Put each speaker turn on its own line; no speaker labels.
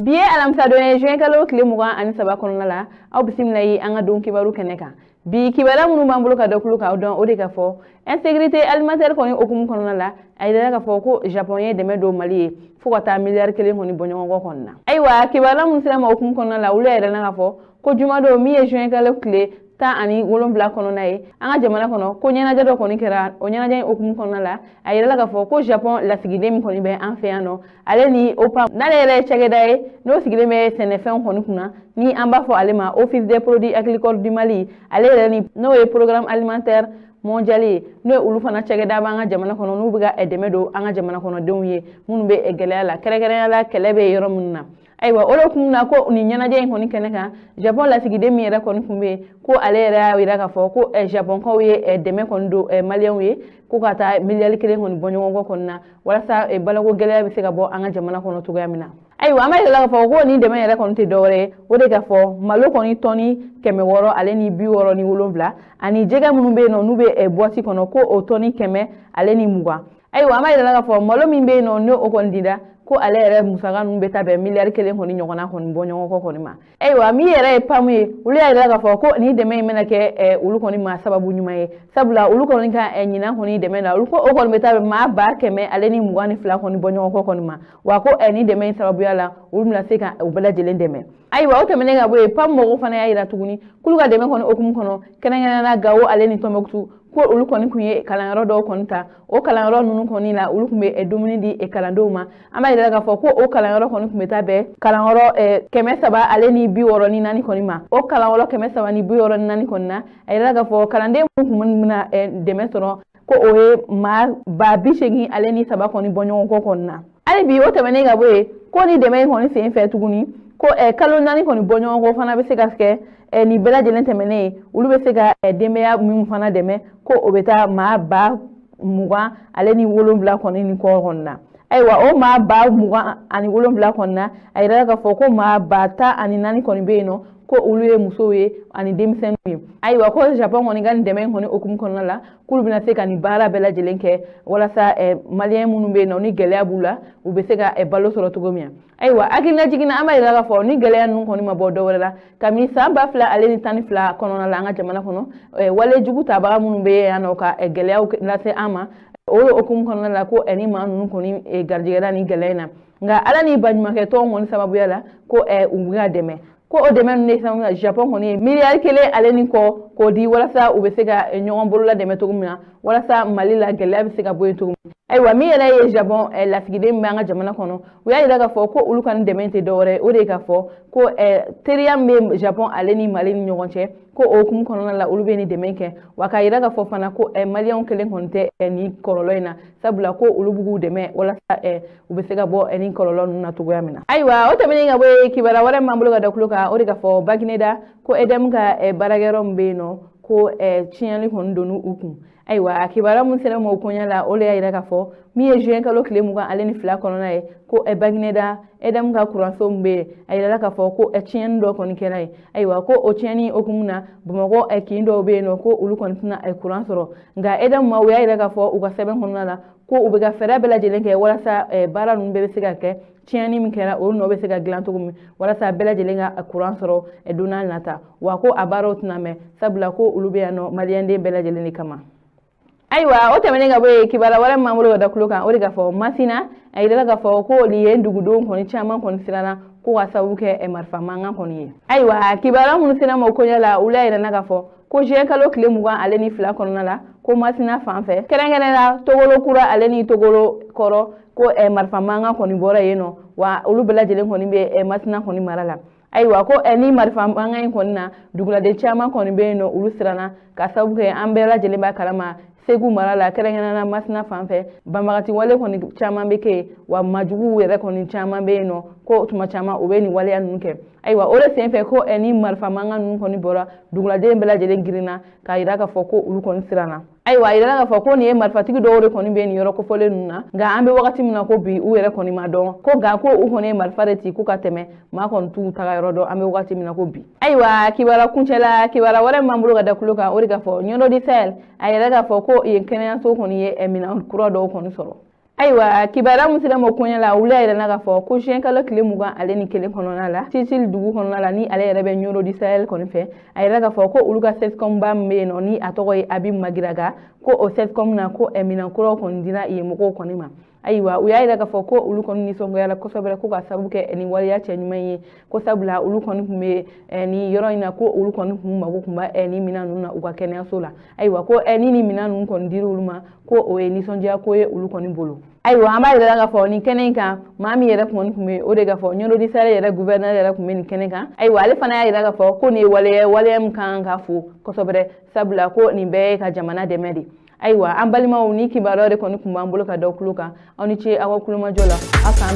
Bi ye alamisa don ye, juin kalo tile 23 kɔnɔna la. Aw bisimila ye an ka don kibaru kɛnɛ kan. Bi kibaruya minnu b'an bolo ka da tulo k'aw dɔn, o de ka fɔ insécurité alimentaire kɔni hukumu kɔnɔna la, a yirala k'a fɔ ko Japon ye dɛmɛ don Mali ye fo ka taa miliyari 1 kɔni bɔ ɲɔgɔn kɔ kɔni na. Ayiwa, kibaruya minnu sera ma hukumu kɔnɔna la, olu y'a yirala k'a fɔ ko jumadon min ye juin kalo tile 17 kɔnɔna ye, an ka jamana kɔnɔ, ko ɲɛnajɛ dɔ kɔni kɛra. O ɲɛnajɛ in hukumu kɔnɔna la, a yirala k'a fɔ ko Japon lasigiden min kɔni bɛ an fɛ yan nɔ, ale ni OPAM, n'ale yɛrɛ ye cakɛda ye n'o sigilen bɛ sɛnɛfɛnw kɔni kunna, ni an b'a fɔ ale ma Office des produits agricoles du Mali, ale yɛrɛ ni n'o ye Programme alimentaire mondial ye, n'o ye olu fana cakɛda b'an ka jamana kɔnɔ, n'u bɛ ka dɛmɛ don an ka jamana kɔnɔdenw ye minnu bɛ gɛlɛya la, kɛrɛnkɛrɛnnenya la kɛlɛ bɛ yɔrɔ minnu na. Ayiwa, o de kun na ko nin ɲɛnajɛ in kɔni kɛnɛ kan, Japon lasigiden min yɛrɛ kɔni tun bɛ yen, ko ale yɛrɛ y'a jira k'a fɔ ko Japonkaw ye dɛmɛ kɔni don Maliyɛnw ye ko ka taa miliyari 1 kɔni bɔ ɲɔgɔn kɔ kɔni na, walasa baloko gɛlɛya bɛ se ka bɔ an ka jamana kɔnɔ cogoya min na. Ayiwa, an b'a yira k'a fɔ ko nin dɛmɛ yɛrɛ kɔni tɛ dɔwɛrɛ ye, o de k'a fɔ malo kɔni tɔni 667, ani jɛgɛ minnu bɛ yen nɔ n'u bɛ boîte kɔnɔ, ko o tɔni 120. Ayiwa, an b'a yira k'a fɔ malo min bɛ yen nɔ n'o kɔni dira, ko ale yɛrɛ musaka ninnu bɛ taa bɛn miliyari 1 kɔni ɲɔgɔnna kɔni bɔ ɲɔgɔn kɔ kɔni ma. Ayiwa, min yɛrɛ ye PAM ye, olu y'a yira k'a fɔ ko nin dɛmɛ in bɛna kɛ olu kɔni ma sababu ɲuman ye, sabula olu kɔni ka ɲinan kɔni dɛmɛ la, olu ko o kɔni bɛ taa bɛn maa 122,000 kɔni bɔ ɲɔgɔn kɔ kɔni ma. Wa ko nin dɛmɛ in sababuya la, olu bɛna se ka u bɛɛ lajɛlen dɛmɛ. Ayiwa, o tɛmɛnen ka bɔ yen, PAM mɔgɔw fana y'a yira tuguni k'olu ka dɛmɛ kɔni hukumu kɔnɔ, kɛrɛnkɛrɛnnenya la Gawo ale ni Tɔnbɔkutu, ko olu kɔni tun ye kalanyɔrɔ dɔw kɔni ta. O kalanyɔrɔ ninnu kɔni la, olu tun bɛ dumuni di kalandenw ma. An b'a yira k'a fɔ ko o kalanyɔrɔ kɔni tun bɛ taa bɛn kalanyɔrɔ 364 kɔni ma. O kalanyɔrɔ 364 kɔni na, a yira k'a fɔ kalanden minnu tun bɛna dɛmɛ sɔrɔ, ko o ye maa 83,000 kɔni bɔ ɲɔgɔn kɔ kɔni na. Hali bi, o tɛmɛnen ka bɔ yen, ko ni dɛmɛ in kɔni sen fɛ tuguni, ko kalo 4 kɔni bɔ ɲɔgɔn kɔ fana bɛ se ka kɛ. Nin bɛɛ lajɛlen tɛmɛnen ye, olu bɛ se ka denbaya minnu fana dɛmɛ, ko o bɛ taa maa 27,000 kɔni ni kɔ kɔni na. Ayiwa, o maa 27,000 kɔni na, a yirala k'a fɔ ko maa 14,000 kɔni bɛ yen nɔ, ko olu ye musow ye ani denmisɛnninw ye. Ayiwa, ko Japon kɔni ka nin dɛmɛ in kɔni hukumu kɔnɔna la, k'olu bɛna se ka nin baara bɛɛ lajɛlen kɛ walasa Maliyɛn minnu bɛ yen nɔ ni gɛlɛya b'u la, u bɛ se ka balo sɔrɔ cogo min na. Ayiwa, hakilina jiginna, an b'a yira k'a fɔ ni gɛlɛya ninnu kɔni ma bɔ dɔwɛrɛ la, kabini san 2012 kɔnɔna la, an ka jamana kɔnɔ, wale jugu tabaga minnu bɛ yan nɔ ka gɛlɛyaw lase an ma, o hukumu kɔnɔna la, ko ni maa ninnu kɔni garijɛgɛra ni gɛlɛya in na. Nka Ala ni baɲumankɛ tɔnw kɔni sababuya la, ko u bɛ ka dɛmɛ, ko o dɛmɛ ninnu de sababu la, Japon kɔni ye miliyari 1 ale ni kɔ k'o di walasa u bɛ se ka ɲɔgɔn bolola dɛmɛ cogo min na, walasa Mali la gɛlɛya bɛ se ka bɔ yen cogo min. Ayiwa, min yɛrɛ ye Japon lasigiden min bɛ an ka jamana kɔnɔ, u y'a yira k'a fɔ ko olu ka nin dɛmɛ tɛ dɔwɛrɛ ye, o de ye k'a fɔ ko teriya min bɛ Japon ale ni Mali ni ɲɔgɔn cɛ, ko o hukumu kɔnɔna la, olu bɛ nin dɛmɛ kɛ. Wa k'a yira k'a fɔ fana ko Maliyɛnw kelen kɔni tɛ nin kɔlɔlɔ in na, sabula ko olu b'u dɛmɛ walasa u bɛ se ka bɔ nin kɔlɔlɔ ninnu na cogoya min na. Ayiwa, o tɛmɛnen ka bɔ yen, kibaruya wɛrɛ min b'an bolo ka da tulo kan, o de k'a fɔ Bagineda, ko EDM ka baarakɛyɔrɔ min bɛ yen nɔ, ko tiɲɛni kɔni donn'u u kun. Ayiwa, a kibaruya mun sera ma o koɲɛ la, o de y'a yira k'a fɔ min ye juin kalo tile 22 kɔnɔna ye, ko Bagineda EDM ka kuranso min bɛ yen, a yirala k'a fɔ ko tiɲɛni dɔ kɔni kɛra yen. Ayiwa, ko o tiɲɛni hukumu na, Bamakɔ kin dɔw bɛ yen nɔ, ko olu kɔni tɛna kuran sɔrɔ. Nka EDM ma, u y'a yira k'a fɔ u ka sɛbɛn kɔnɔna la ko u bɛ ka fɛɛrɛ bɛɛ lajɛlen kɛ walasa baara ninnu bɛɛ bɛ se ka kɛ, tiɲɛni min kɛra, o nɔ bɛ se ka dilan cogo min, walasa bɛɛ lajɛlen ka kuran sɔrɔ don n'a nata. Wa ko a baaraw tɛna mɛn, sabula ko olu bɛ yan nɔ Maliyɛnden bɛɛ lajɛlen de kama. Ayiwa, o tɛmɛnen ka bɔ yen, kibaruya wɛrɛ min b'an bolo ka da tulo kan, o de k'a fɔ Masina, a yirala k'a fɔ ko nin ye dugudenw kɔni caman kɔni siranna, ko ka sababu kɛ marifa mankan kɔni ye. Ayiwa, kibaruya minnu sera ma o koɲɛ la, olu y'a yira k'a fɔ ko juin kalo tile 22 kɔnɔna la, ko Masina fan fɛ, kɛrɛnkɛrɛn la Togolo kura ale ni Togolo kɔrɔ, ko marifa mankan kɔni bɔra yen nɔ. Wa olu bɛɛ lajɛlen kɔni bɛ Masina kɔni mara la. Ayiwa, ko ni marifa mankan in kɔni na, duguladen caman kɔni bɛ yen nɔ, olu siranna, ka sababu kɛ an bɛɛ lajɛlen b'a kalama Segu mara la, kɛrɛnkɛrɛnnenya la Masina fan fɛ, banbagati wale kɔni caman bɛ kɛ yen, wa majuguw yɛrɛ kɔni caman bɛ yen nɔ, ko tuma caman u bɛ nin waleya ninnu kɛ. Ayiwa, o de sen fɛ, ko ni marifa mankan ninnu kɔni bɔra, duguladen bɛɛ lajɛlen girinna k'a yira k'a fɔ ko olu kɔni siranna. Ayiwa, a yirala k'a fɔ ko nin ye marifatigi dɔw de kɔni bɛ nin yɔrɔ kofɔlen ninnu na. Nka an bɛ wagati min na ko bi, u yɛrɛ kɔni ma dɔn, ko nka ko u kɔni ye marifa de ci ko ka tɛmɛ, maa kɔni t'u taga yɔrɔ dɔn an bɛ wagati min na ko bi. Ayiwa, kibaruya kuncɛla, kibaruya wɛrɛ min b'an bolo ka da tulo kan, o de k'a fɔ Ɲɔnɔ du Sahel, a yɛrɛ k'a fɔ ko yen kɛnɛyaso kɔni ye minɛn kura dɔw kɔni sɔrɔ. Ayiwa, kibaruya min sera ma koɲɛ la, olu y'a yira k'a fɔ ko juin kalo tile 21 kɔnɔna la, Titili dugu kɔnɔna la, ni ale yɛrɛ bɛ Ɲoro du Sahel kɔni fɛ, a yira k'a fɔ ko olu ka CSCOM ba min bɛ yen nɔ, ni a tɔgɔ ye Abi Magiraga, ko o CSCOM na, ko minɛn kuraw kɔni dira yen mɔgɔw kɔni ma. Ayiwa, u y'a yira k'a fɔ ko olu kɔni nisɔngoyara kosɛbɛ, ko ka sababu kɛ nin waleya cɛɲuman ye, ko sabula olu kɔni tun bɛ nin yɔrɔ in na, ko olu kɔni tun mago tun bɛ nin minɛn ninnu na u ka kɛnɛyaso la. Ayiwa, ko ni minɛn ninnu kɔni dira olu ma, ko o ye nisɔndiya ko ye olu kɔni bolo. Ayiwa, an b'a yira k'a fɔ nin kɛnɛ in kan, maa min yɛrɛ kɔni tun bɛ o de k'a fɔ Ɲoro du Sahel yɛrɛ gouverneur yɛrɛ tun bɛ nin kɛnɛ kan. Ayiwa, ale fana y'a yira k'a fɔ ko nin ye waleya, waleya min kan ka fo kosɛbɛ, sabula ko nin bɛɛ ye ka jamana dɛmɛ de. Ayiwa, an balimaw, ni kibaruya de kɔni tun b'an bolo ka da tulo kan. Aw ni ce aw ka kulomajɔ la. Aw k'an